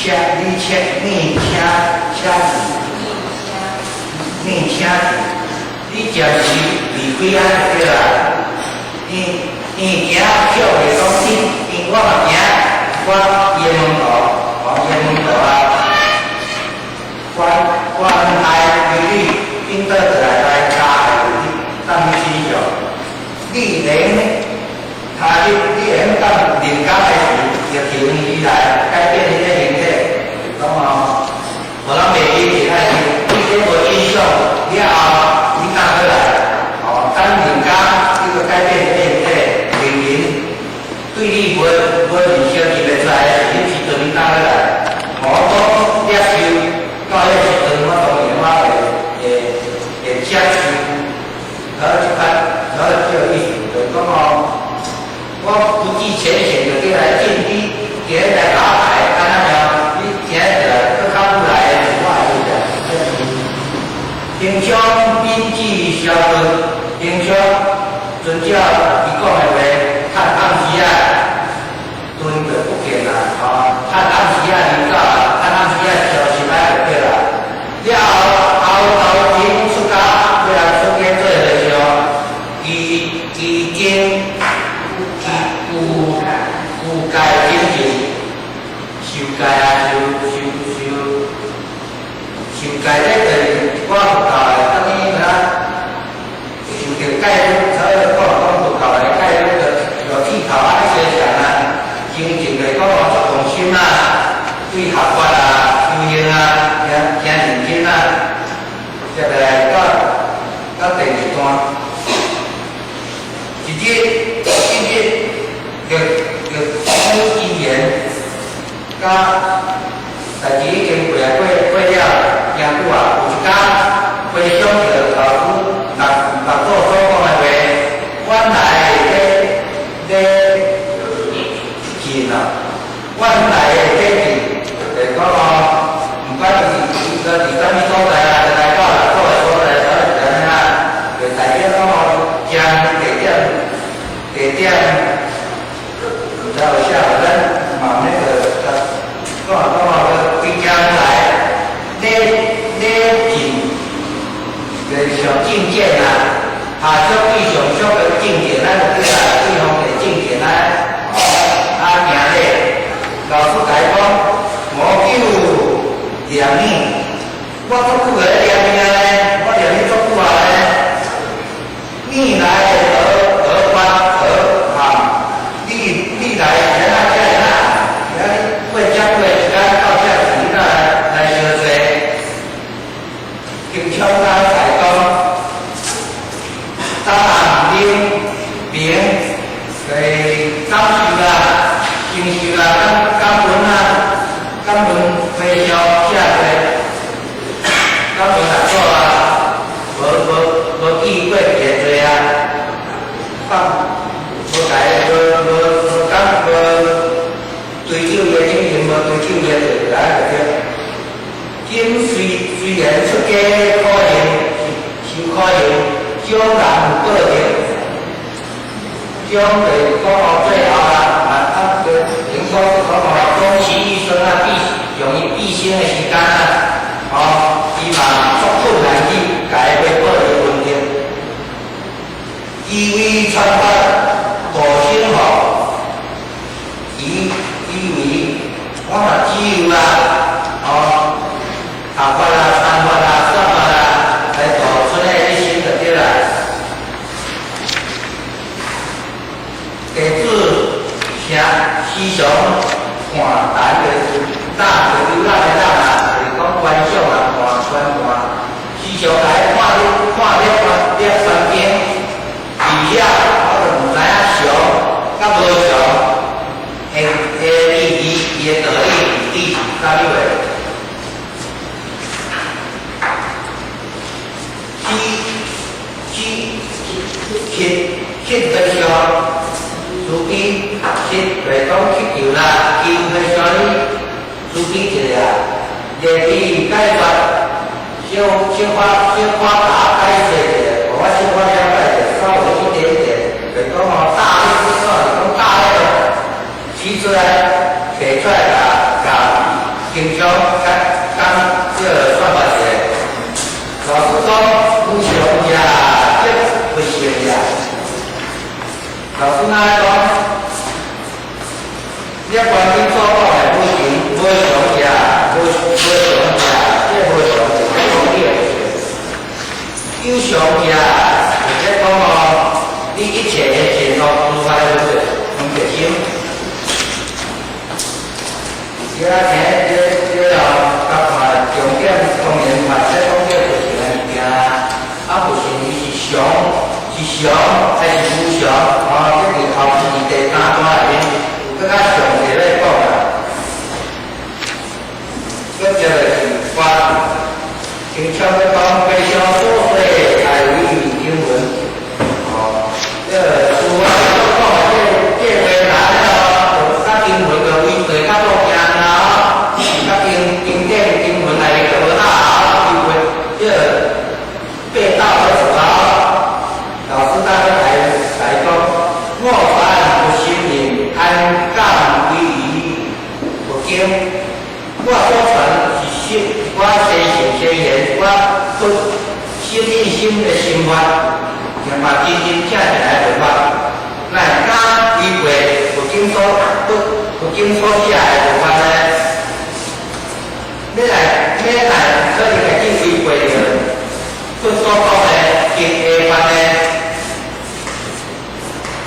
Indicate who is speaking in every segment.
Speaker 1: 車，你車，你車車你車，你暫時離開啊就對啦。伊伊行向會講你，因我嘛行，我伊的門徒，哦，伊的門徒啊，關關愛規律，應該來來加愛規律，當你身上，你連他你你會當人工的時，就提你來改變你的形體，講哦，無人袂記是愛你這無影響了後，你敢過來？哦，等人工你個改變你的形體，靈靈對你無無認識認袂出來的時，你時陣你敢過來？我講接受到彼時陣，我當然我會會會接受，然後就看，然後就有意思，就講哦，我不計前嫌就過來敬你，今日來打牌，安怎樣？你今日來閣較不來的，我會這平常品質消頓，平常遵照伊講的話，趁暗時啊，頓就不見啦，吼，趁暗時啊離走啦，趁暗時啊消失啊就對啦。了後後頭前出家，要來出家做和尚，伊伊經伊有有戒精進，受戒啊，受受受受戒這個一寡佛教的，等於啥？受著戒律，所以講講佛教的戒律就有剃頭啊，這些啥啊，精進來講哦，足用心啊，對學法啊、修行啊，誠誠認真啊，接下來到到第二段，一日一日玉玉手機緣，佮代誌已經過啊過過了誠久啊，有一工回想著老師六六祖所講的話，原來咧咧見啊，原來的底字，就是講哦，毋管是佇佇啥物所在啊，就來到六祖的所在，所以是按呢啊，就代表講哦，將地點地點，才有寫咱往那個講講哦，規將來咧咧進，就是上境界啊，下屬對上屬的境界，咱就叫來對方的境界來，哦，啊行咧，老師共伊講，無久念你，我足久咧念你啊咧，我念你足久啊咧，你來何何法何行？你你來是按怎這樣啊？啊，你過遮久的時間到這時，你哪來來相濟？經常甲在講，早暗明明，感受啦，承受啦，感感恩啊，感恩和尚遮濟，感恩六祖啊，無無無記過一個罪啊，放無共無無無感無追究伊的精神，無追究伊的罪，來就對。今雖雖然出家苦行，受苦行，將人報德，將就是講哦，最後啊，啊啊，等於講講哦，終其一生啊，畢用伊畢生的時間啊，哦，伊嘛足困難去共伊回報伊的恩德。伊為傳法度生吼，伊以為我嘛只有啊，哦，學法啊、參法啊、說法啊，來度出來一生就對啦。弟子啥時常看壇就是覽，就是覽的覽啊，就是講觀想啊，看觀看，時常來看咧看咧觀咧觀經，而且我就毋知影常佮無常，的的意義，伊的道理具體是啥物話？只只乞乞和尚，慈悲乞就是講乞求啦，求和尚你慈悲一下啊，熱地解說，小小可小可打解釋一下，我小可了解者，稍微一點點，就是講哦，大力是講大力提出來，提出來共共經平常講講這個說法是，老師講無常也，即不善也。老師那講，你關於所講的無常，無常也，無無常也，這無常是講你的有常也，就是講哦，你一切的善惡諸法的分別心。這聽這這哦，甲看重點當然嘛，這講這佛性的物件，啊，佛性伊是常，是常還是無常？哦，這是後邊第三段內面有閣較詳細咧講啦。閣接來是發，經常咧講非常所說愛為經文，哦，這個書啊所講的這這話來哦，甲經文個位對較多行啦，甲經經典經文內面就無合，因為這個背道而馳啊。老師大家來來講，我凡不承認，安敢歸依佛經？我所傳是心，我相信誓言，我不心應心的心法，明白真真正正的佛法，乃敢違背佛經所佛佛經所寫的佛法呢？你來你來可能會去違背著佛所講的經下法呢？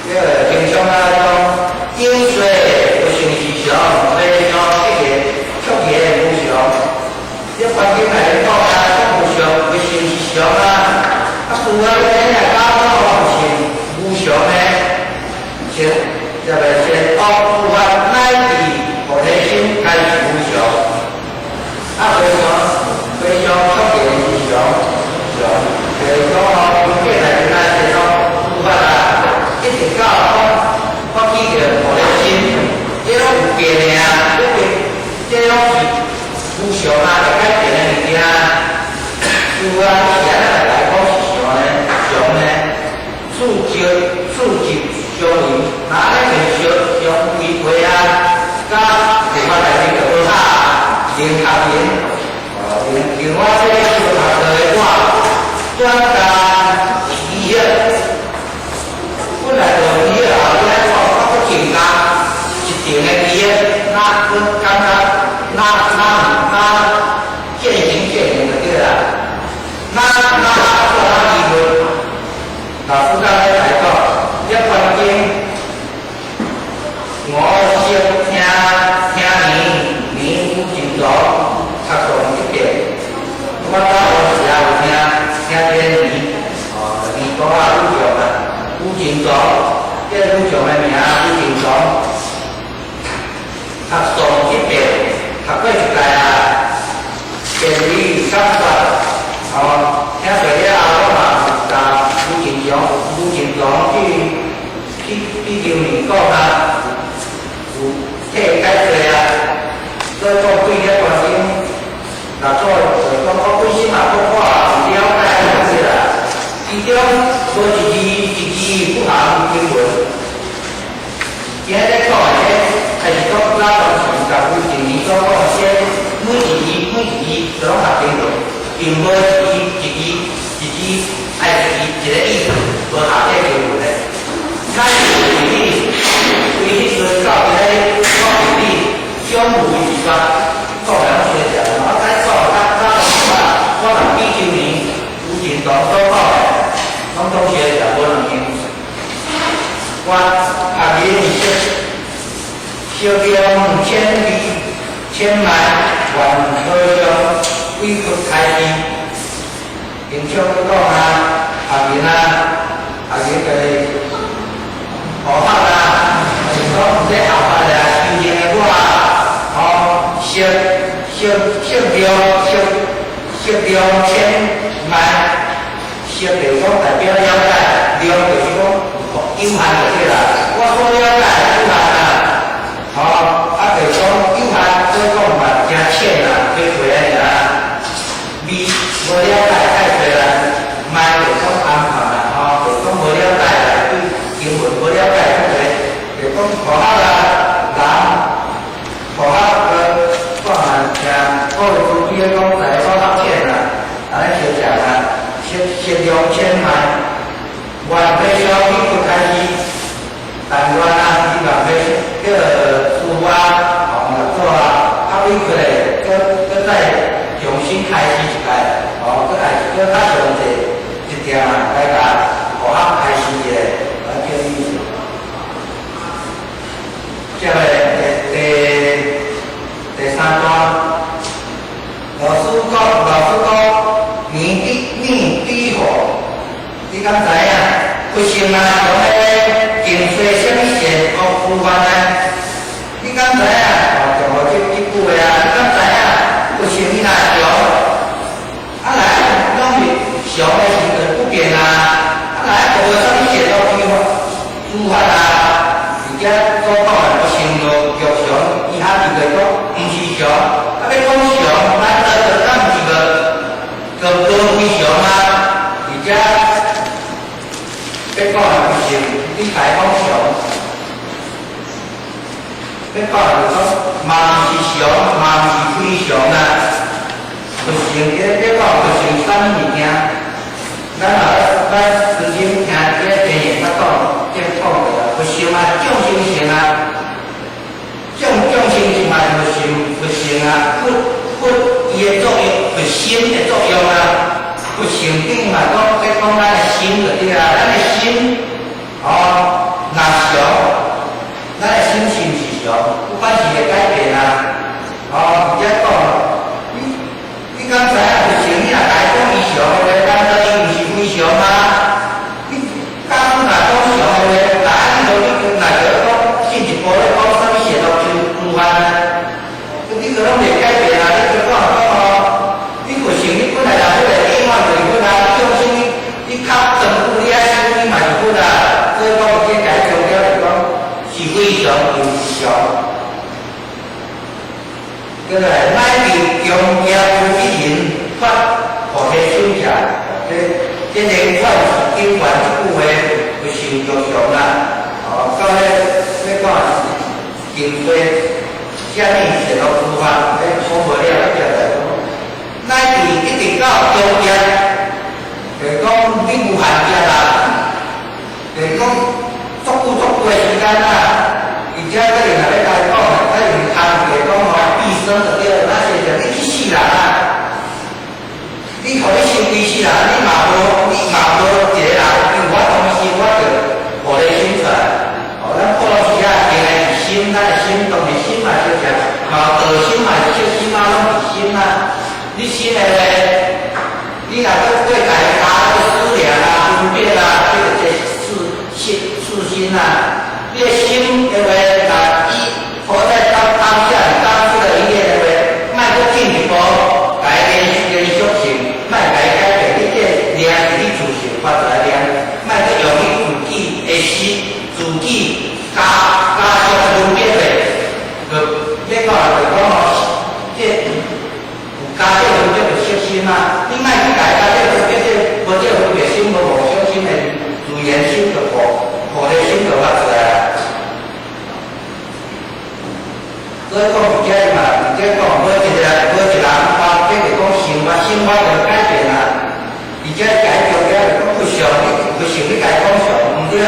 Speaker 1: 這個經常啊講，應說不成是常，非常卻言卻言無常。這環境內面講啊，講無常，不成是常啊。啊，事啊，你來講講是無常呢？先，這個善惡諸法乃至菩提心皆是無常。啊，非常非常卻言是常，常，就是講哦，經典內面啊，是講諸法啊，一直到發發起個菩提心，這攏有變的啊，這變，這攏是無常啊，會改變的物件。事啊，是按怎來講是常呢？常呢？四執四執相違，哪咧是相相違背啊？佮佛法內面就無合，另合緣，哦，另另外這個小學的我，轉加醫學，本來就醫學後尾講，我閣增加一定的醫學，那閣感覺那那那漸行漸遠就對啦。那那做哪疑問？老師剛才來講，一關經，我識聽聽年年有真多，讀誦一遍。我早有時也有聽聽這個年，哦，年講啊，武將啊，武真多，這個武將的名武真多，讀誦一遍，讀過一屆啊，便為三法，哦，聽說了後，我嘛有共武真強、武真強去去去求年講啊，有替解說啊，所以講對遐關心，若做就是講我本身嘛，國我也有了解這啦，其中無一字一字不含經文。今日咧講的這，還是講咱當時共武真年所講的這，每一字每一字都攏合經文，並無一字一字一字愛一字一個意思無合這經文的。咱是為你，為彼陣到佇咧講義理，相違是法，講來攏相像。我再講，咱咱講我若比丘尼有真當所講的，攏總相像無兩樣。我學人識小量千里千萬萬和尚為佛開示，平常講啊，學人啊，學人就是學法啊，就是講咧學法啊，修行的我哦，識識識量識識量千萬，識就是講代表了解，量就是講有限就對啦。我所了解有限啊，吼，啊就是講有限，所以講嘛誠淺啊，體會啊，爾無了解太濟啦，莫就是講安排啦，吼，就是講無了解啦，對經文無了解，就是講學校啦，人學校個講嘛誠各位诸比講在所得錢啊，安尼小講啊，十十兩千萬，萬歲小米不開始，但願啊，伊萬歲叫師父啊，哦，媽祖啊，拍開來，閣閣再重新開始一擺，哦，閣開閣較上濟一點啊，來共互較開始一下，啊，叫意思。接下來第第三段，老師講，老師講，你的你的火，你敢知影？佛性啊，像彼个經說啥物善惡諸法呢？你敢知影？哦，就予這這句話啊，你敢知影？佛性你若常，啊來攏是常的時陣不變啊，啊來無啥物善惡諸法諸法啊，而且所講的佛性就著常，伊遐就會講毋是常，啊欲講常，咱這個敢毋是個個無非常啊？而且欲講的不是，你家講常，欲講就講嘛毋是常，嘛毋是非常啊。佛性，這欲講佛性啥物物件？咱若咱曾經聽這個電影才講，這講過啊，佛性啊，眾生性啊，眾眾生性嘛是佛性，佛性啊，佛佛伊的作用，佛心的作用啊，佛性頂嘛講，咧講咱的心就對啊，咱的心哦，若常，咱的心是毋是常？不管是會改變啊，哦，而且講，你你敢知影佛性？你若共伊講伊常的話，難道伊毋是非常嗎？你假使若講常的話，那你就你若就講進一步咧講啥物善惡諸諸法呢？你個攏袂改變啊！你就講講哦，你佛性你本來就佛的，永遠就是佛啊！眾生你你較長久你愛修，你嘛是佛啊！所以講，這個強調是講是非常又是常。過來，乃至中業無一人發菩提心者，這這連串是經文這句話，佛性著常啊！哦，到彼欲講是經說啥物善惡諸法，咧講無了，接來講，乃至一直到終業，就是講你無限業啦，就是講足久足久的時間啊，而且這裡若欲共伊講，咱用通來講吼，畢生就對，那是就你去世人啊，你予你身規世人，你嘛無，你嘛無一個人，因為我當時我就菩提心出來，哦，咱普羅時啊，定的是心，咱的心當是心嘛，小只，嘛道心嘛是色心啊，攏是心啊。你心的話，你若閣過家卡思量啊、分別啊，這個這四心四心啊。你的心的話，若伊活在當當下，當這個一念的話，莫閣進一步，共伊連續連續性，莫共伊改變。你這念是你自性發出來念，莫閣用你自己的心、自己加加上分別的，就欲講就講哦，這有加這個分別就色心啊。你莫去共伊加這個分別，這無這個分別心，無無相心的自然心就菩菩提心就發出來啊。所以講，佇遮嘛，佇遮講，無一個無一人發，這個講生活生活就改變啊。而且改強調是講佛常，你佛性你共伊講常，毋對。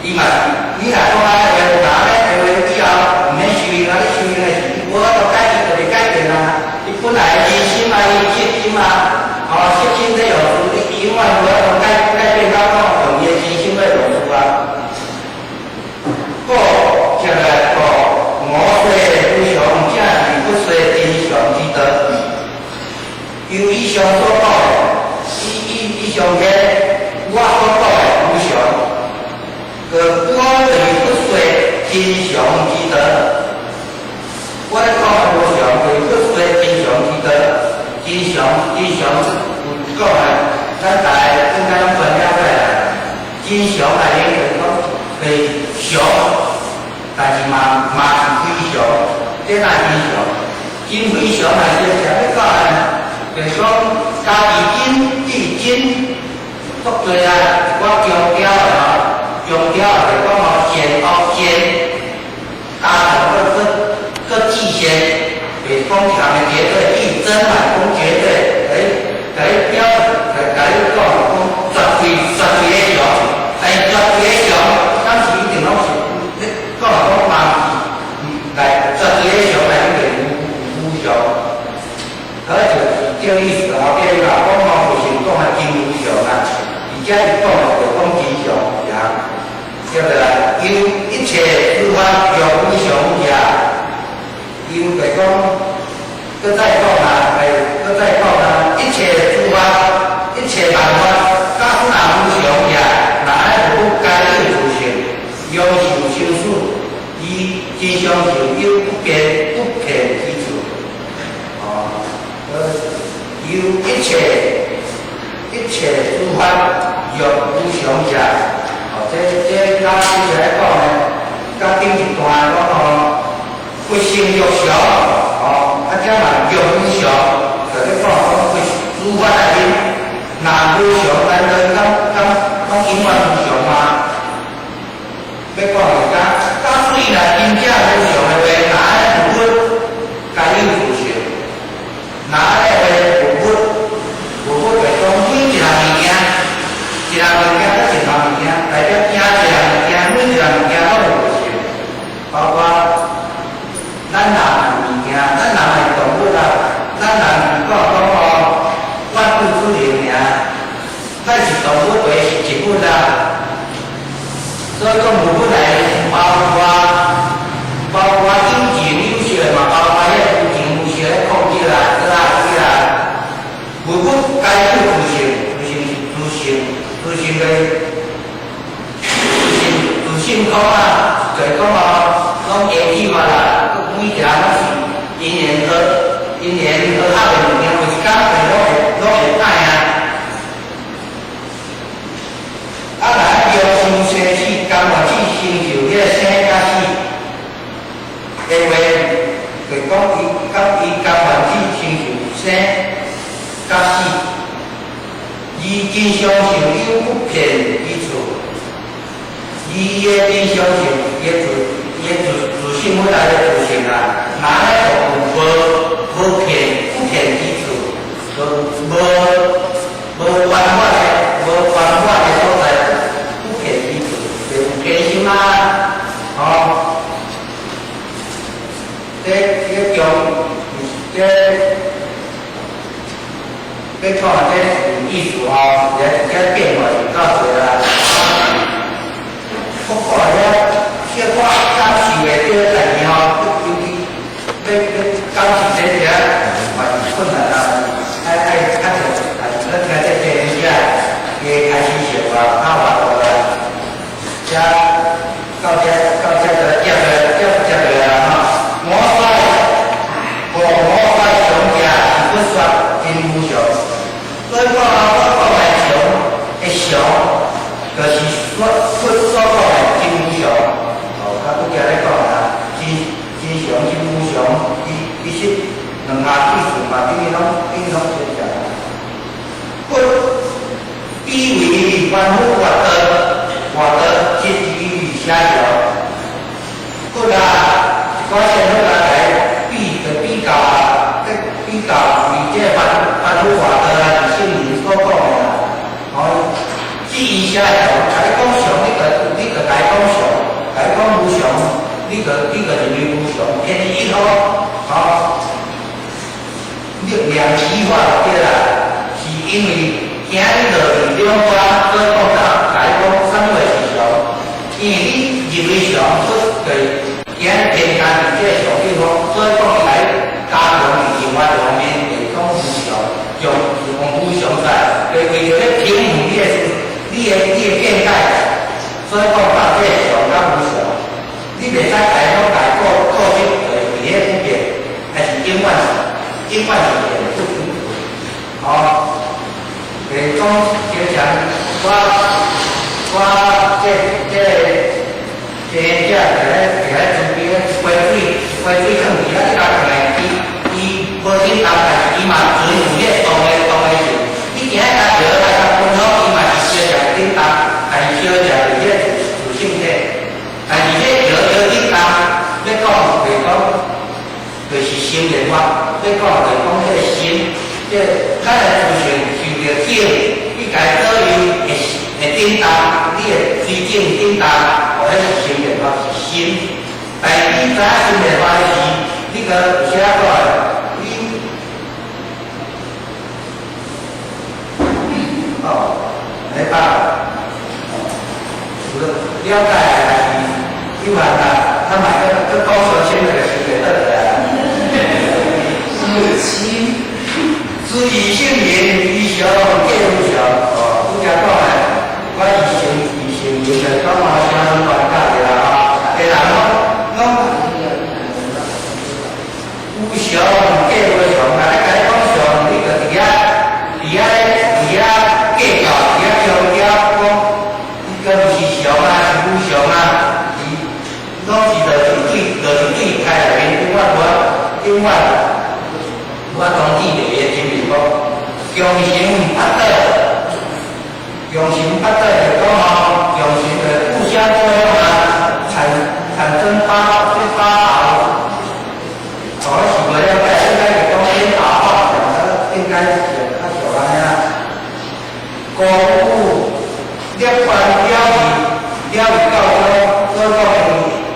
Speaker 1: 伊嘛是，你若講安尼話，若按呢話以後毋免修行啊，你修行的時，無法度改變就會改變啊。伊本來人心啊，伊色心啊，哦，色心在用處，你永遠無法度改改變到講用伊的真心來用處啊。故接來講，我說無常，正是不說真常之道。由以上所講的，以以以上個我所講的無常，個我就是不說真常之道。我咧講的無常，就是不說真常之道。真常真常有講的，咱大家應該攏分了解啦。真常內面就是講是常，但是嘛嘛是非常，這哪真常？真非常嘛是啥物講呢？就是講家己真對真足濟啊，我強調的吼，強調的就是講吼，善惡善，加上閣閣閣至善，就是講含的結做真這意思，後壁伊嘛講吼，佛性講啊真無常啊，而且伊講的就講真常呀，對不對？由一切諸法若無常者，由就講，閣再講啊，來閣再講啊，一切諸法，一切萬法，假使若無常者，若愛無皆有自性，陽受生死，伊真相就有不變不騙之處。哦，由一切一切諸法若無常者，哦，這這甲之前講的，甲頂一段講吼，佛性若常，哦，啊，這嘛若無常，就咧講講佛諸法內面，若無常，難道敢敢攏永遠無常嗎？欲講是講，假使若真正無常的話，哪會有物皆有自性？哪會有物？有物就是講每一項物件，一項物件甲一項物件，代表驚一項物件，每一項物件攏有自性，包括咱人的物件，咱人的動物啊，咱人是講講哦，萬物之靈爾，咱是動物，話是植物啊。所以講無物內包括包括有情有色嘛，包括彼個無情無色的控制啦，對啦對啦。無物皆有自性，自性是自性，自性的自性自性空啊，就是講哦，攏緣起法啦，每一個攏是因緣和因緣和合的物件，有一工就攏會歹啊。啊，若愛用生生死，甘願去成就彼個生佮死的話，就講伊甲伊甘願去成就生佮死，伊真相信有不騙之處，伊的真相信，伊的自伊的自自性本來的自性啊，哪會有無無騙不騙之處，就無無冤法的無冤法的所在，不騙之處，就有偏心啊，哦，這這中這欲講這有意思吼，這這變化是夠濟啦。不過遐小可感受的這個代誌吼，尤其欲欲感受這個嘛是困難啊，愛愛較濟，但是咱聽這這物件，伊開始想啊，較活動啦，遮到遮到遮就接落接接落啊吼，我說無我說常者是不說真無常，所以講啊，我講的常的常，就是說佛所講的真無常。哦，較拄才咧講啊，真真常真無常，其其實兩項意思嘛，等於攏等於攏親像。佛彼為凡夫外道，外道執於邪常。佛啊，一寡仙佛啊來比就比較啊，比較為這個凡凡夫外道啊，是聖人所講的啦。哦，至於邪常，共你講常，你就你就共伊講常；共你講無常，你就你就認為無常，偏一吼，吼。力量起法對啦，是因為驚你落去兩端，所以講啥？共你講啥物話是常？因為你認為常，所以就驚你偏見佇這個常地方，所以講伊來加強佇另外一方面，就是講無常，用用無常在，就為著咧平衡你的你的你的見解，所以講把這個常佮無常，你袂使共伊攏共伊固固執，就是佇咧不變，還是永遠是永遠是變不平衡。哦，就是講經常我我這這這這佇咧佇咧周邊一杯水一杯水囥佇遐，你共囥伊伊無振動，但是伊嘛存有彼個動的動的性。你今仔共搖來共分好，伊嘛是小只振動，但是小只是彼個自性體。但是這搖搖振動，欲講就是講，就是心變化，欲講就是講彼個心，這咱的自性受著境，你共伊左右會會振動，你會隨境振動，哦，彼是心變化，是心。但是你知影心變化的時，你閣有啥講？你了解的代誌，你嘛若他買個個講說清那個時間得來啊。知異性緣，於常皆無常。哦，拄才講的，我異性緣就講嘛，啥攏關教的啦吼，個人攏無常皆無常，若咧共你講常，你就佇遐計較，佇遐強調講，伊個毋是常啊，是無常啊，伊攏是就是對開內面永遠無永遠無法當記著伊的真面目。共成拍倒，共成拍倒就講吼，共成就互相作用啊，產生八寶。哦，是無了解，應該是講顛倒話，應該是較像按呢啦。故有涅槃了義，了義到中，所以講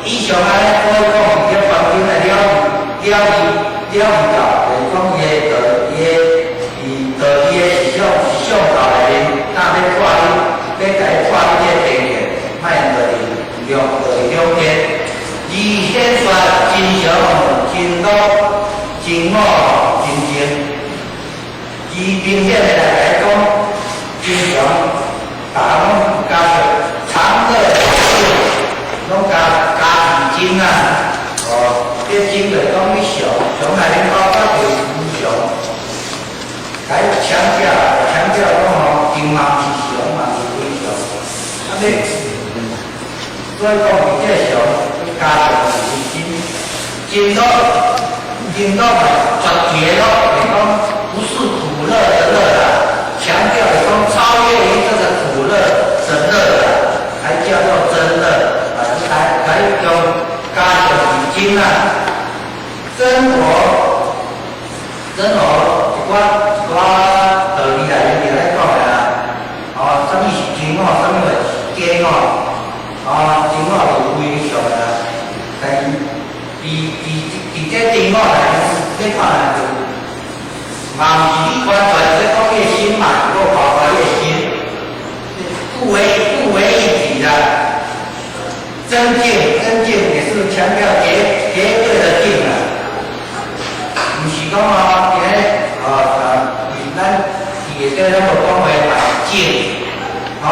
Speaker 1: 以上按呢，所以講涅槃經的了義，了義了義道，就是講伊的道，伊的伊道伊的思想道內面，若欲破你，欲共伊破你這個定見，莫落佇兩落佇兩邊。而顯說真常、真樂、真我、真淨，伊明顯的來來講，真常，逐項攏加上常樂我淨，攏加字真啊。哦，這真就講你常，常內面包括著無常，共伊強調講吼，真嘛毋是常，嘛毋是非常。啊，你所以講，這常加上是真，真樂，真樂嘛絕絕樂，就是講不是苦樂的樂啦，強調是講超越於這個苦樂的樂啦，才叫做真樂，啊，來用加上是真啊，真我，真我一寡道理內面就咧講的啦，哦，啥物是真我，啥物是假我，哦，真我是有影像的啦，但是佇這真我內面，你看來就嘛毋是你完全咧講你的心嘛，是閣包括你的心，互為一體啦。真淨，真淨也是強調絕對的淨啊，毋是講哦，今日哦啊，咱佇下底攏無講話嘛是淨，哦，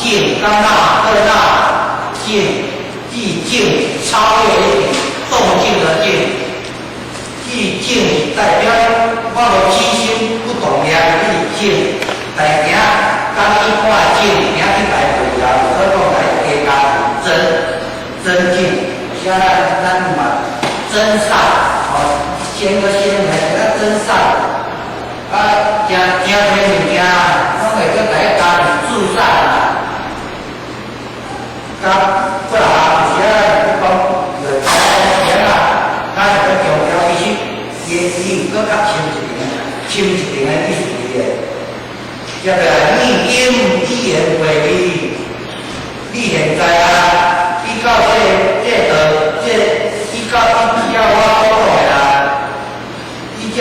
Speaker 1: 淨甲那對那淨，寂靜超越一體動靜的靜，寂靜是代表我無起心不動念，你是靜，但行剛一看靜，行去來回啊，所以講來加真真淨，像咱嘛真善哦，先個先來個真善，啊，誠誠濟物件，攏會閣來加至善啦，加過來有時啊，你講就講錢啊，咱是閣強調其實伊有閣較深一層，深一層的意思佇咧。接下來，你今語言會議，你現在啊，比較這道這比較比較我所講的啦，比較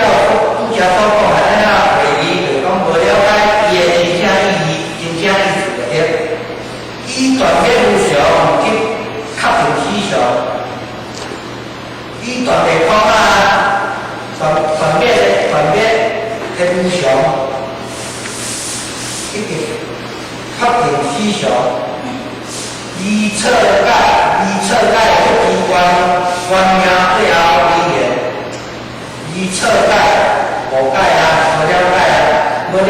Speaker 1: 拄才所講的按怎會議，就是講無了解伊的真正意義、真正意思就對。以斷滅無常去確定死常，以斷滅空啊，斷滅的無常，一定確定死常。以徹解，以徹解不知觀觀命最後而言，以徹解無解啊，無了解啊，無了解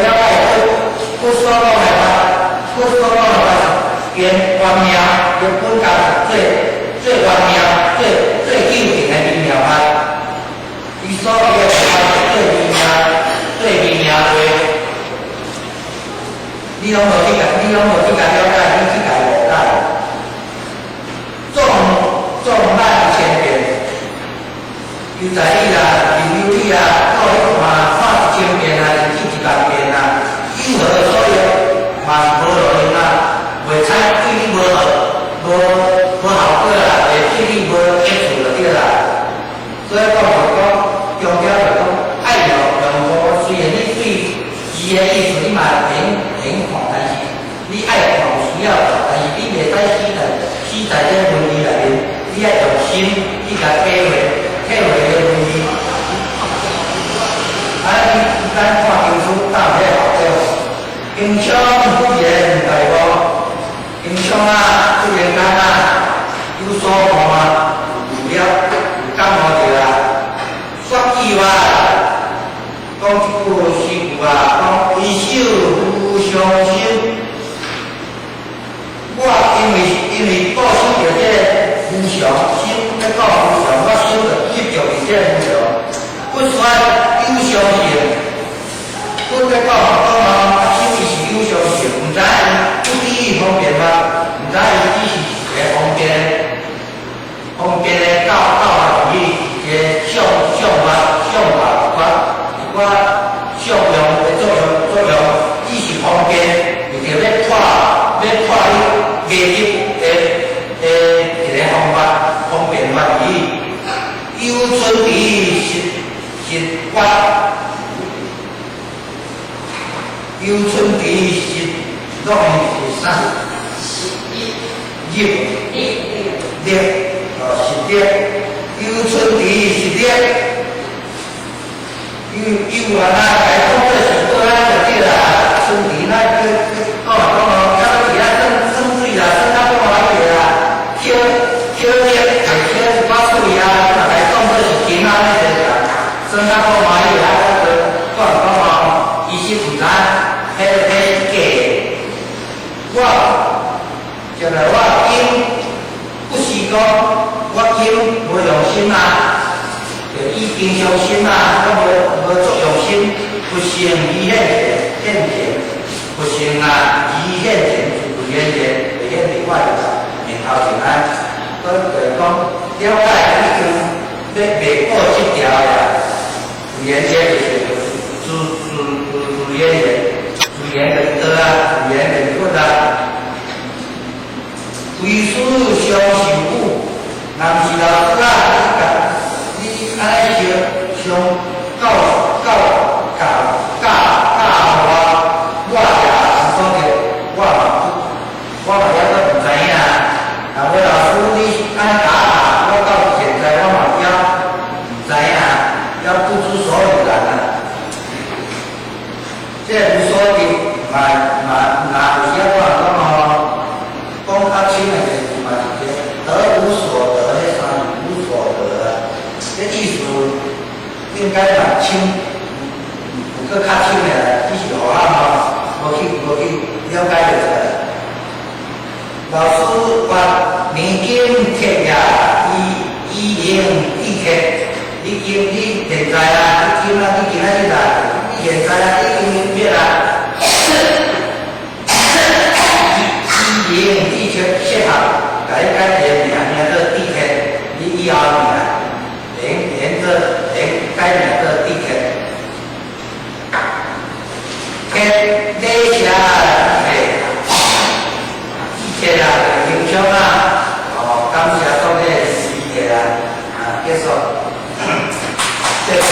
Speaker 1: 佛所講的話，佛所講的話是緣觀命，就本家是最最圓妙、最最究竟的微妙法。伊所講的法是最微妙、最微妙的。你攏無去共了解，你去共誤解。縱萬千遍，由在你啦，任由你啊，到去看看一千遍啊，甚至1萬遍啊，有何所用？嘛是無路用啊，袂使對你無好，無效果啦，會對你無益處就對啦。所以講就講，強調就講愛用用無，雖然你對字的意思你嘛會用看，但是你愛看有需要，但是你袂使死但是共體會體會個問題。啊，咱看經書敢有彼個效果？經常忽然大悟，經常啊，忽然間啊，有所悟啊，有了，有感悟著啊。說句話，講一句詩句啊，講唯守無常心。我因為顧守著這個無常心，咧講無常，我守著執著佇這個無常。不說有常性，不咧講講哦，啊，手伊是有常性，毋知不知方便嗎？毋知伊只是一個方便的教學語，一個相法一寡相用的作用，只是方便，為著欲破你迷執的一個方法，方便法而已。有春佇實法，有春佇實，攏是啥？實力，力，哦，實力，有春佇實力，有啊，那來講這是過來就對啦。春佇那去講講哦，較佇遐耍耍水啦，耍較半暝啦，捡捡力，摕捡一寡水啊，若來當做是金仔那個啦，耍較半暝啊，個講講哦，其實毋知，彼是假的。我將來我今不是講我今無用心啊，就以平常心啊，我無作用心，不成於現前，現前不成啊，於現前自現前，就現佇我面頭前啊，閣就是講了解已經欲袂過這條啦，自然現就是自然現，自然就是道啊，自然就是佛啊。唯師相授予，若毋是老師啊，你按呢相相教教教教教我，我也是講著，我嘛猶閣毋知影。若無老師你按呢教我，我到現在我嘛猶毋知影，猶不知所以然啊。這個無所得，嘛嘛若有時仔我人講吼，講較深的就是嘛是這得無所得，彼三字無所得啊。這意思應該嘛深，有閣較深的，只是予咱吼無去了解就對。老師話年經鐵呀，以靈地鐵，你今你現在啊，你今啊，你今仔日啊，你現在啊，你已經明白啊。以靈地鐵適合，改改一個名名做地鐵，你以後名連做連改名做地鐵。鐵禮車地鐵啊，形象啊，哦，感謝當個時節啊，啊，結束，謝謝。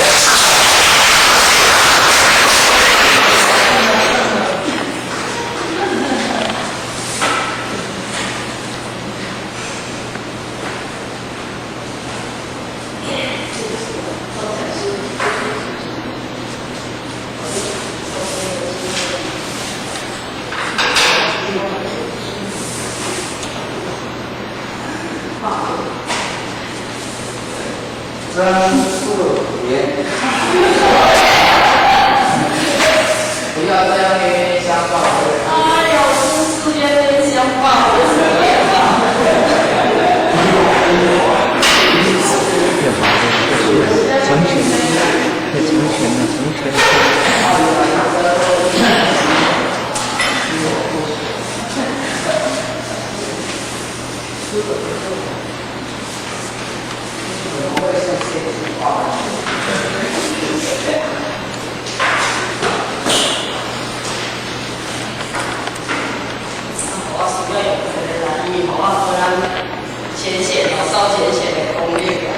Speaker 1: 真四年，
Speaker 2: 不要這樣冤冤相報。
Speaker 3: 哎呦，真是冤冤相報，我是冤啊！
Speaker 4: 成全，成全了，成全了。
Speaker 3: 我需要用這個啦，因為我可能淺顯哦，稍淺顯的功力啊。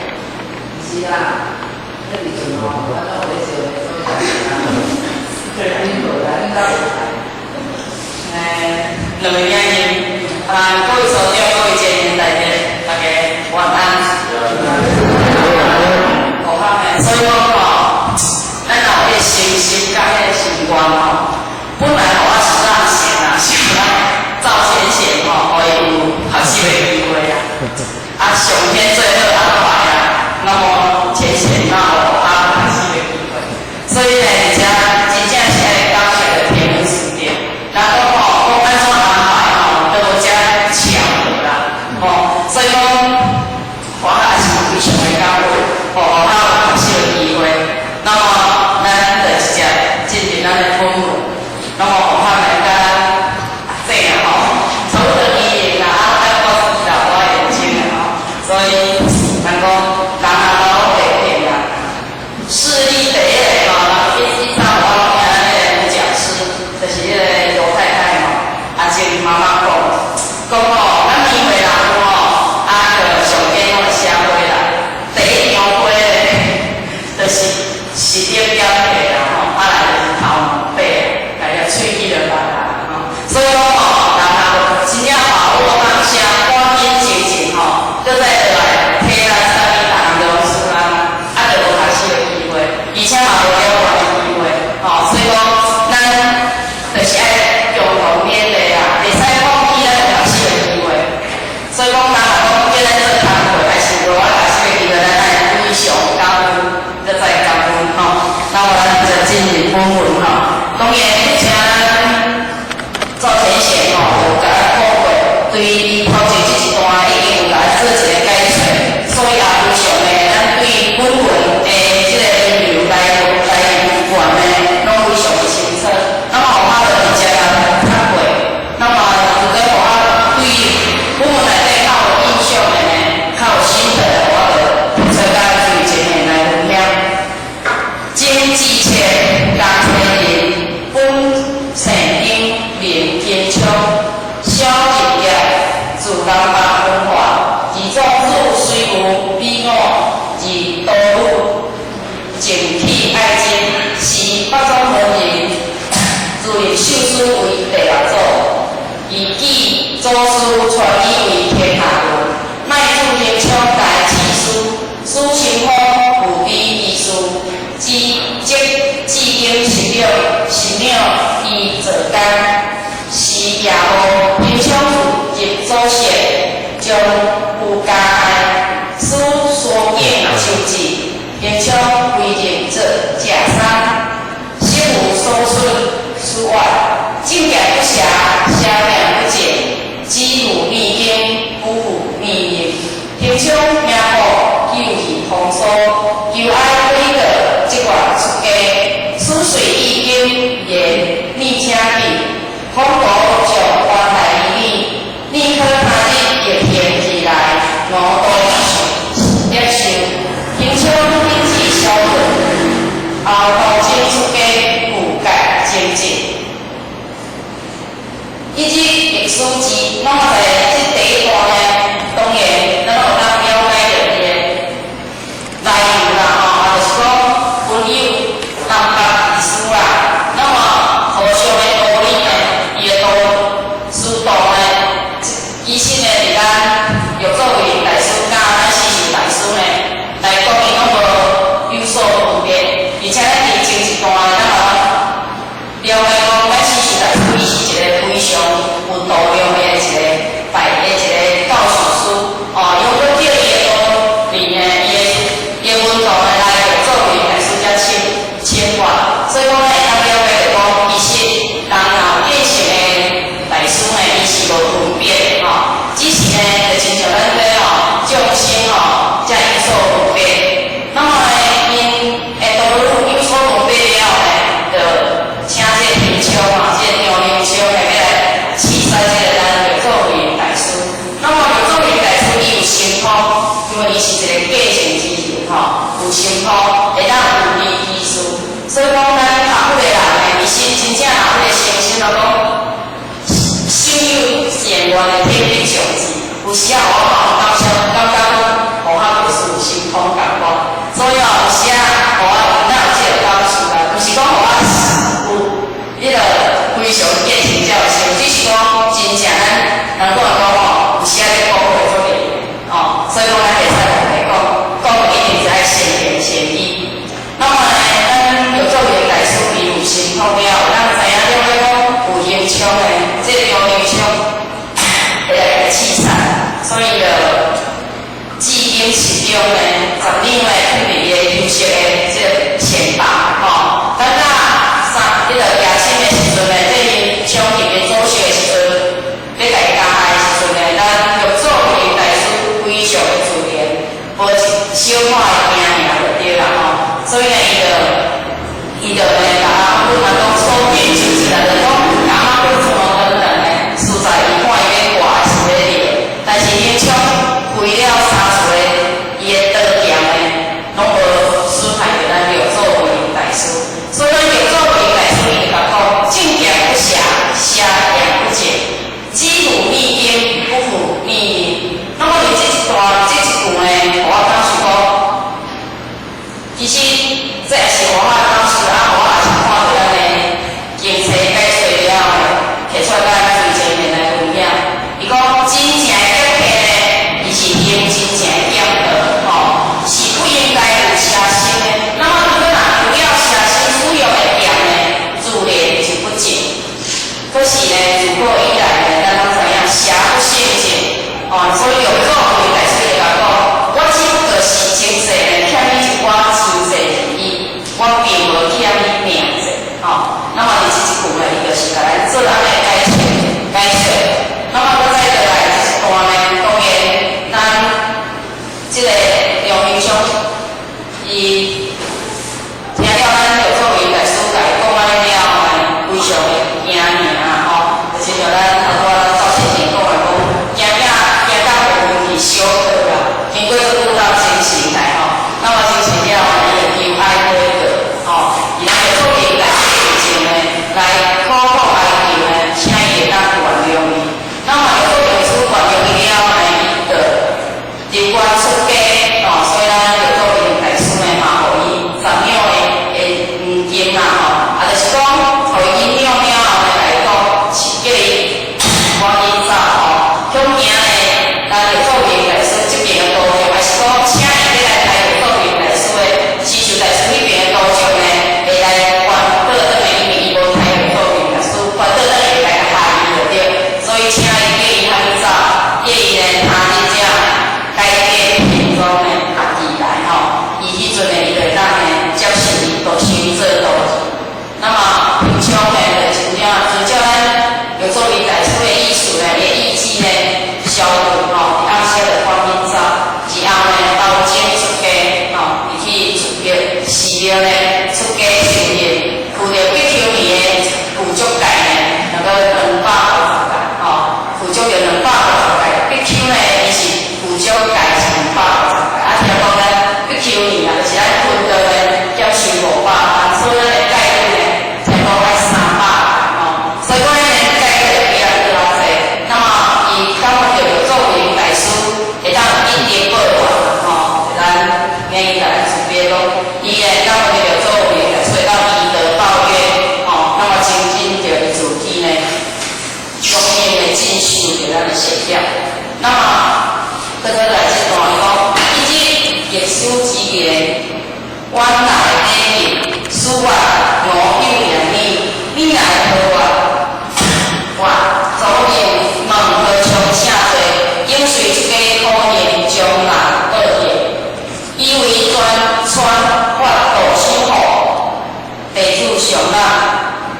Speaker 2: 毋是啦，那時陣吼，我拢有咧燒的所在啊。對，恁無來，恁哪有來？
Speaker 3: 兩位兄弟，啊，各位所長，各位前人，大家，大家晚安。本文吼。當然，請趙淺顯吼有共咱講過，對頭前這一段已經有共咱做一個解釋，所以也非常的，咱對本文的這個內容來來源呢，攏非常的清楚。那麼我就直接共讀過。那麼如果我對本文內底較有印象的呢，較有心得的，我就提出來隨前的來分享。曾志谦、江千林、本姓丁、名金昌、蕭仁業，自南北分化，二祖子隨有比我，字多魯，靜起愛真，是北宗門人，自認秀師為第六祖，伊繼祖師傳以為天下論，乃自興昌大智師，師清風有比其師，之則至經十兩，十兩伊做工，是夜幕興昌入祖室，將有加害，使蘇景秋志，興昌為人做假山，實無所損此外，正見不邪，邪見不正，只負逆經，不負逆命。興昌命薄，救去風騷，求愛鬼道，即願出家。此隨意經言逆請彼，孔道將關懷於你，你可他日逆行而來，我都接受。興昌品質小頓，後途中出家，具戒精進。以及歷史之，那麼在這第一段呢，當然咱有當了解著伊的來由啦，吼，啊，就是講本有南北意思啦。那麼和尚的道理呢，伊的道師道呢，其實呢，佇咱六祖慧能大師佮咱四修大師呢來講，伊攏無有所分別，而且咱佇前一段咱嘛了解講，咱四修大師伊是一個非常有度量的一個大的一個教授師，哦，用講叫伊的道理呢，伊的門徒呢來六祖慧能大師遮稱稱法，所以講咱會當了解著講，其實人若有見性的大師呢，伊是無分別吼，只是呢，就親像咱這吼眾生吼，才有所分別。那麼呢，𪜶的道理有所分別了後呢，就請這個興昌啊，這個張興昌呢，欲來刺殺這個咱六祖慧能大師。那麼六祖慧能大師伊有神通，因為伊是一個見性之人吼，有神通會當預知其事。所以講，咱學佛的人呢，其實真正若有彼個誠心來講，心有善願的天地上智，有時啊，我嘛有感受，感覺講，予我就是有神通感覺。所以哦，有時啊，予我咱有這個感受啦，毋是講予我有彼個非常見性才有成，只是講真正咱人講來講吼，有時啊咧講話做靈吼，所以講咱袂使亂來講，講一定是愛善言善語。那麼呢，咱六祖慧能大師伊有神通了，咱知影了解講有興昌的，這個張興昌會來共刺殺，所以就至經十中呢，十兩呢，囥佇伊的休息的這個錢包吼。等到三彼個夜深的時陣呢，這興昌入去祖室的時陣，欲共伊加害的時陣呢，咱六祖慧能大師非常的自然，無一小可的驚爾就對啦吼。所以呢，伊就呢，共阿媽講所見就是啦，就講阿媽講什麼等等呢，實在伊看伊欲掛是欲著，但是興昌開了三處的伊的刀劍呢，攏無損害著咱六祖慧能大師。所以咱六祖慧能大師伊就共講：正見不邪，邪見不正，只負逆經，不負逆命。那麼佇這一段這一句呢，予我感受講，其實這也是我的感受啊，我也是看著咱的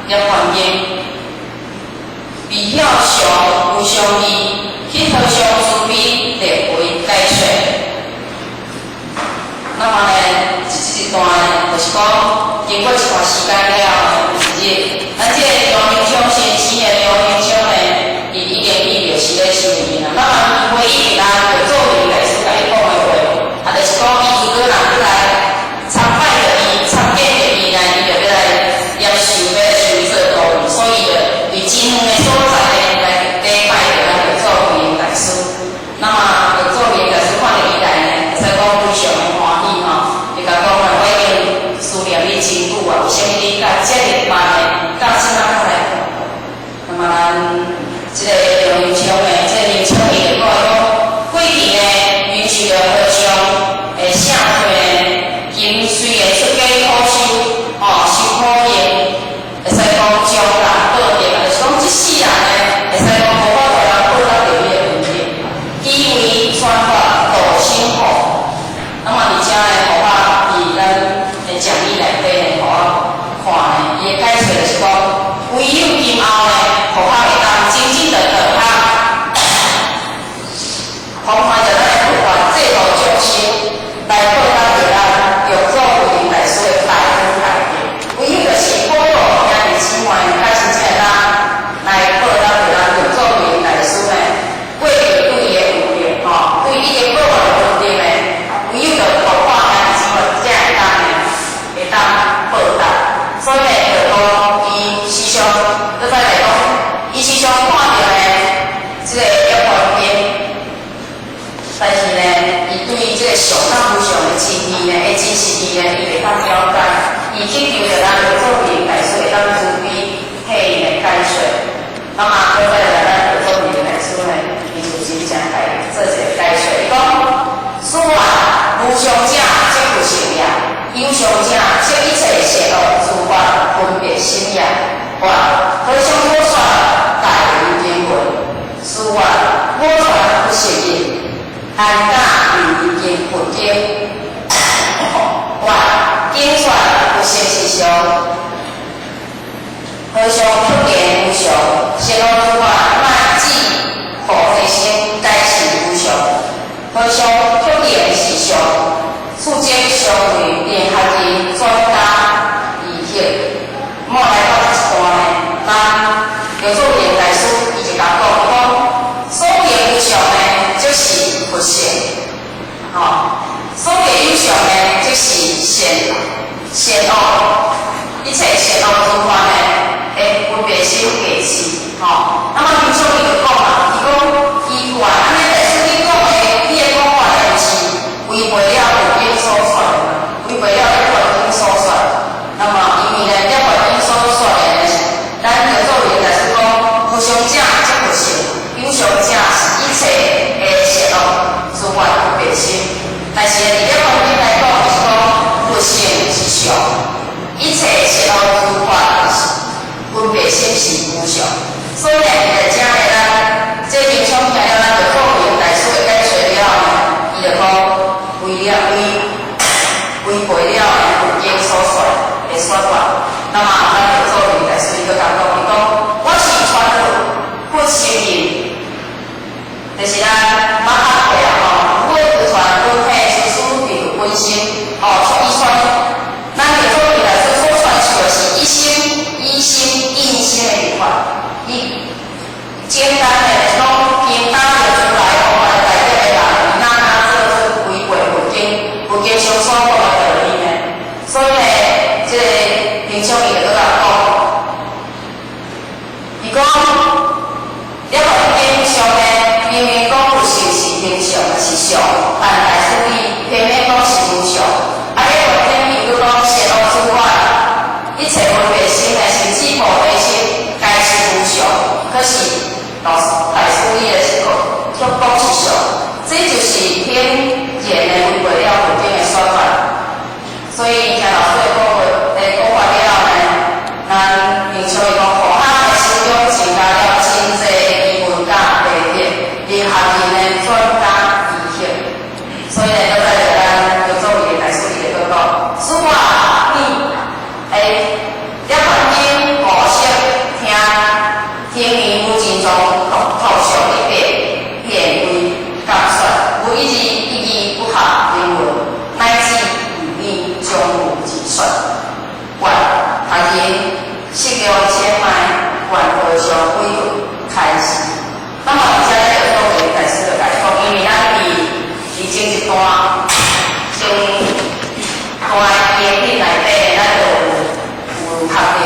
Speaker 3: 涅槃經，未曉常無常義，去和尚慈悲列為解說。那麼呢，這一段就是講，經過一段時間了後，有一日，咱這個楊明昌先生的楊明昌呢，伊已經伊就是咧修行啦。那麼伊回憶咱就做明大師共伊講的話，啊，就是講伊如果人來參拜著伊，參見著伊呢，伊就欲來接受，欲來收做徒弟，所以就佇真遠的所在呢，來禮拜著咱六祖慧能大師。那麼六祖慧能大師看著伊來呢，會使講非常的歡喜吼，就共講啊，我已經思念你真久啊，為啥物你到遮爾慢呢？到這馬才來看我？那麼咱這個楊明昌呢，這個明昌伊就講講，過去呢，因受著和尚的聖訓呢，今雖然出家苦修，吼，修苦行，會使講將人報德，就是講這世人呢，會使講無法度人報答著伊的恩德，以為傳法度生苦。那麼而且呢，佛法佇咱的講義內底呢，予我看呢，伊的解釋就是講，唯有今後呢，佛法會當真正的得他，奉還著咱的佛法濟度眾生，來報答著咱六祖慧能大師的大恩大德。唯有就是普度兄弟姊妹，甲真正會當來報答著咱六祖慧能大師呢，過去對伊的恩德，吼，對伊的報的恩德呢，唯有著佛法兄弟姊妹才會當呢，會當報答。所以呢，就講伊時常，閣再來講，伊時常看著呢，這個涅槃經，但是呢，伊對這個上甲無上的真義呢，的真實義呢，伊袂當了解。伊乞求著咱六祖慧能大師會當慈悲替伊來解說。那麼，閣再來咱六祖慧能大師呢，伊就真正來做一個解說。伊講：師啊，無常者即佛性也，有常者即一切善惡諸法分別心也。哇，和尚所說大有經文，師啊，我傳不實印，安敢違經佛經？哇，經說佛性是常，和尚卻言無常，善惡諸法乃至菩提心皆是無常。和尚卻言是常，此則相違靈學人專家疑惑。莫來到這一段呢，咱六祖慧能大師伊就共講，講所謂無常呢，就是佛性，吼，所謂有常呢，就是善善惡，一切善惡諸法呢，會分別心加持，吼。那麼明昌伊就講啊，伊講奇怪，按呢大師你講的，你的講法呢是違背了佛經所說的，違背了涅槃經所說。那麼因為呢，涅槃經所說的呢是，咱六祖慧能大師講，無常者即佛性，有常者是一切的善惡諸法分別心。但是呢，佇涅槃經來講，就是講佛性是常，一切善惡諸法是分別心是無常。所以呢，佇遮呢，咱這明昌聽了咱六祖慧能大師的解說了後呢，伊就講違了違違背了佛經所說的說法。那麼咱六祖慧能大師伊閣共講，伊講我是傳佛佛心印，就是咱馬哈克啊吼，佛傳佛體師師佛本心，哦，伊傳咱六祖慧能大師所傳授的是一心一心印心的秘法，伊簡單的講，經打著出來哦，來代表的人，伊哪敢做出違背佛經、佛經上所講的道理呢？所以呢，這個明昌伊就閣共講，伊講涅槃經上呢，明明講佛性是平常是常，但大師伊偏偏講是無常。啊，涅槃經伊閣講善惡諸法，一切分別心呢，甚至菩提心，皆是無常。可是老師大師伊的是講，卻講是常，這就是顯然的違背了佛經的說法。所以聽老師的講話的講法了後呢，咱明昌伊講，佛學的心中增加了真濟疑問佮疑惑，靈學人呢專家疑惑。所以呢，閣再來咱六祖慧能大師伊就閣講，師啊，你欸，涅槃經無相。常委屈開示。那麼而且咧，六祖慧能大師就共伊講，因為咱佇前一段前段經典內底，咱就有學著，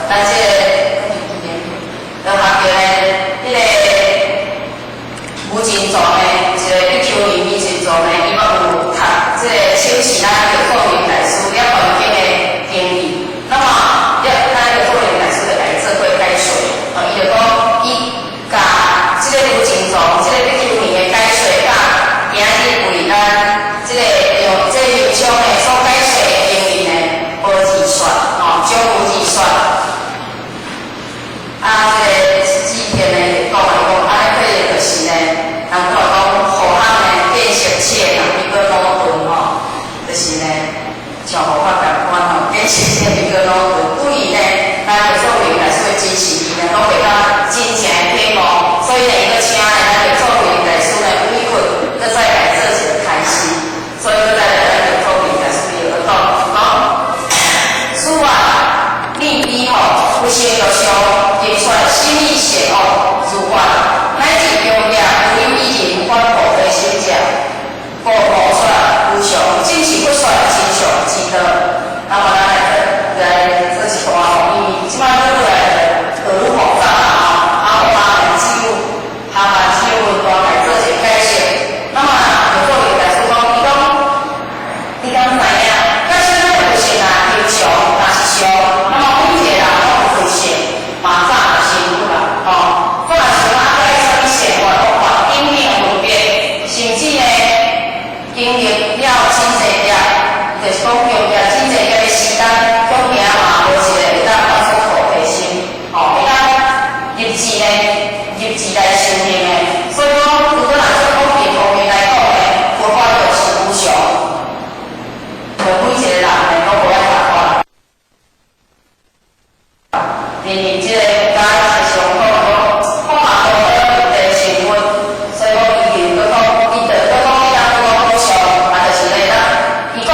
Speaker 3: 咱這個就學著咧，彼個無盡藏的一個比丘尼無盡藏呢，伊嘛有讀這個請示咱六祖慧能大師了凡經的經義。那麼了，咱六祖慧能大師就共伊做過解說，哦，伊就講伊共這個無盡藏，這個比丘尼的解說，佮今日為咱這個用這個平常的所解說的經義呢，無二說，吼，迥無二說。啊，這個智天呢，就講伊講，按呢可能就是呢，人講講護法呢變色切人比較魯鈍吼，就是呢，像護法仝款吼，變色切比較魯鈍，對伊呢，咱六祖慧能大師的真實義呢，攏袂當真正的體悟，所以呢，伊閣請呢，咱六祖慧能大師呢，委屈，閣再來做一個開示，所以閣再來咱六祖慧能大師伊就閣講，講此外，你彼吼不成就相，言說心意善惡如法，乃至強業唯以人發菩提心者，故無說無常，正是佛說真相之道。那麼咱來來做一段吼，因為這擺倒來就愈複雜啦吼，啊，我媽只有哈嘛只有大概做一個解釋。那麼六祖慧能大師講，伊講，你敢知影？假使咱有性啊，平常若是常，那麼每一個人攏有佛性，嘛早就成佛啦，吼。早就成佛，啊，愛啥物善法惡法，等等分別，甚至呢，經歷了真濟劫，就是講經歷真濟劫的時間，恐驚嘛無一個會當發出菩提心，吼，會當入智呢，入智來修行的。所以講，如果若從講這方面來講呢，佛法就是無常，就每一個人呢，攏無愛學法。連連這個家是上講講，講嘛多得成佛，所以講伊就閣講，伊就閣講伊人講無常，啊就是咧，咱伊講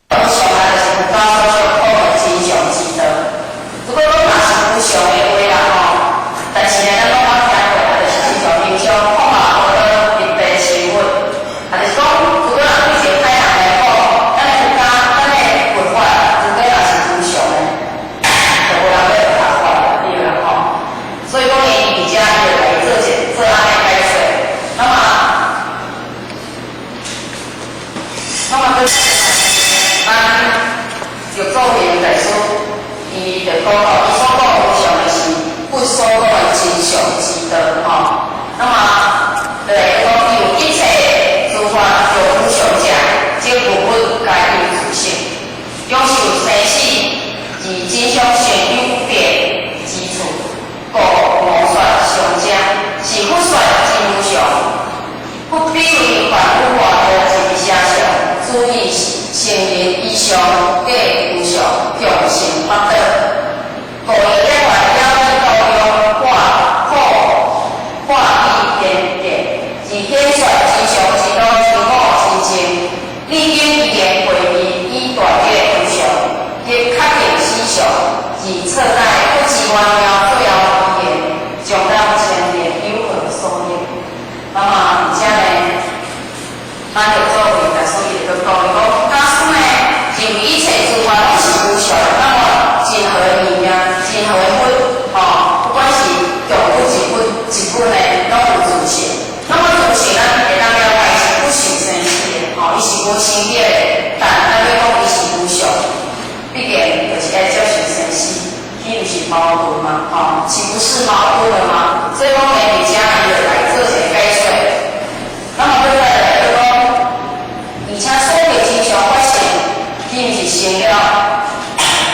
Speaker 3: 無常啊，就是佛家所講的真相之道。如果講若是無常的話啦吼，但是呢，咱攏捌聽過，啊，就是親像平常講嘛多得入地成佛，啊，就是講，如果若對一個歹人來講，咱的佛家，咱的佛法，如果若是無常的，就無人欲學法啦，對啦吼。所以講，伊佇遮伊就來做一做按呢解說。那麼，那麼閣咱六祖慧能大師，伊就講吼，伊所講無常的是佛所講的真相之道吼。那麼，就來講，有一切諸法若無常者，則物物皆有自性，享受生死而真相性有變之處，故無說常者，是佛說真無常。佛比為凡夫外道之邪相，主意是聖人以上假無常，共成法道。故伊了凡了義道用化破化彼偏見，而顯說真相之道真我真正。你今依然回避以斷絕無常，亦確定死相，而錯解不知原妙最後遺言，將人千年有何所益？那麼而且呢，咱六祖慧能大師伊就講，伊講假使呢，認為一切諸法攏是無常，那麼任何的物件，任何的物，吼，不管是動物植物、植物呢，攏有自性。那麼自性，咱會當了解是不受生死的，吼，伊是無生滅的，但咱欲講伊是無常，畢竟就是愛接受生死，豈毋是矛盾嗎？吼，豈不是矛盾的嗎？所以講呢，佇遮伊就來做一個解說。那麼閣再來閣講，而且所謂真相法性，豈毋是成了？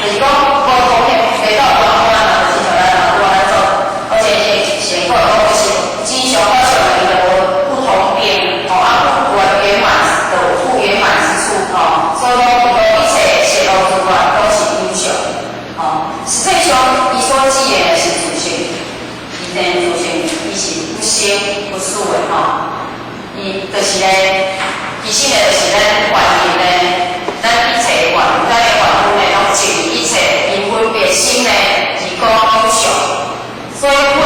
Speaker 3: 就是講無同的袂到圓滿啊，就是像咱若拄仔做，而且是成果講就是真相法性，伊就無不同邊，吼啊不圓滿就不圓滿之處，吼，所以講伊講一切善惡諸法攏是有常，吼，實際上伊所指的是自性，伊的自性伊是不生不死的，吼，伊就是咧，其實呢，就是咱凡人呢，咱一切凡咱的凡夫呢，攏執一切因分別心呢，而講有常，所以佛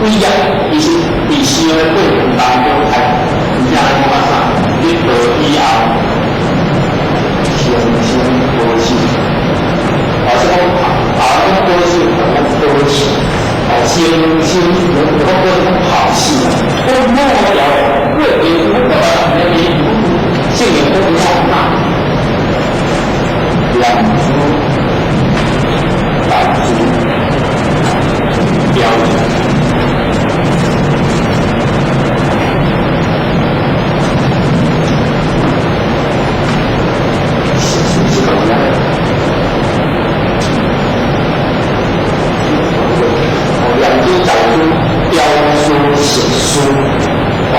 Speaker 5: 伟业，其實佇想的過程當中，係真正來講較啥？得道以後，生生保守，或者講啊，講保守，講保守，哦，生生，講保守講好事，講末了過程，我覺得你聖言講講那兩珠大珠標。兩珠仔珠標書寫書，哦，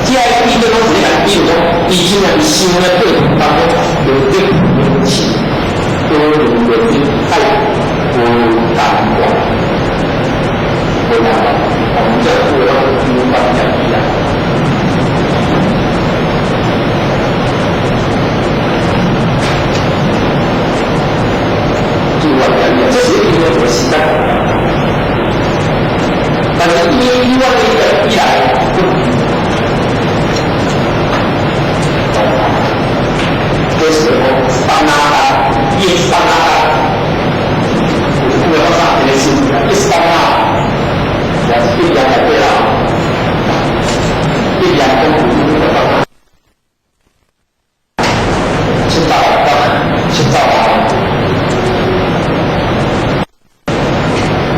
Speaker 5: 這個伊個攏是咧，比如講，伊真正伫想的過程當中，有得有失，多年累積太無感覺，無感覺，我們這有攏有關係啊。就完全這是因為我時間。但是因為一個一來，就是講桑那達，耶桑那達，有我啥一個詞啊？耶桑那，也是必然來對啦，必然講有個方七十八，78，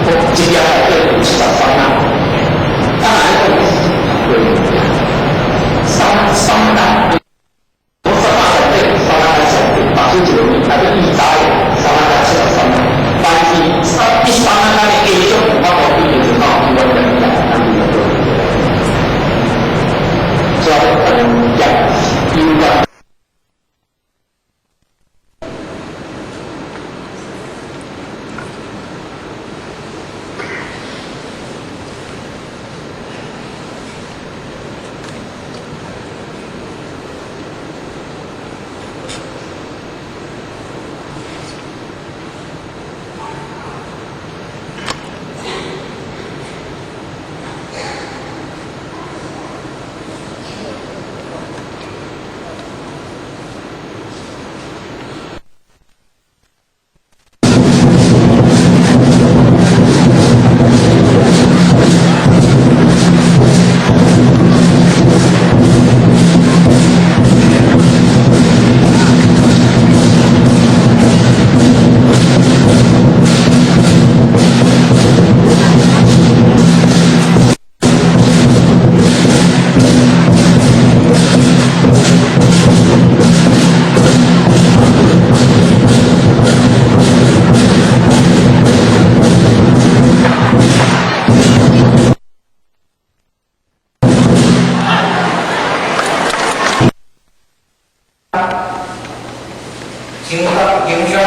Speaker 5: 我一年內底有73啊。當然，對，三三大，我十八歲對，三大上對，把這一個那個一扎的，三大73，但是三一三大的加總，我無一定就到一萬兩百，所以講，有關。
Speaker 1: 经常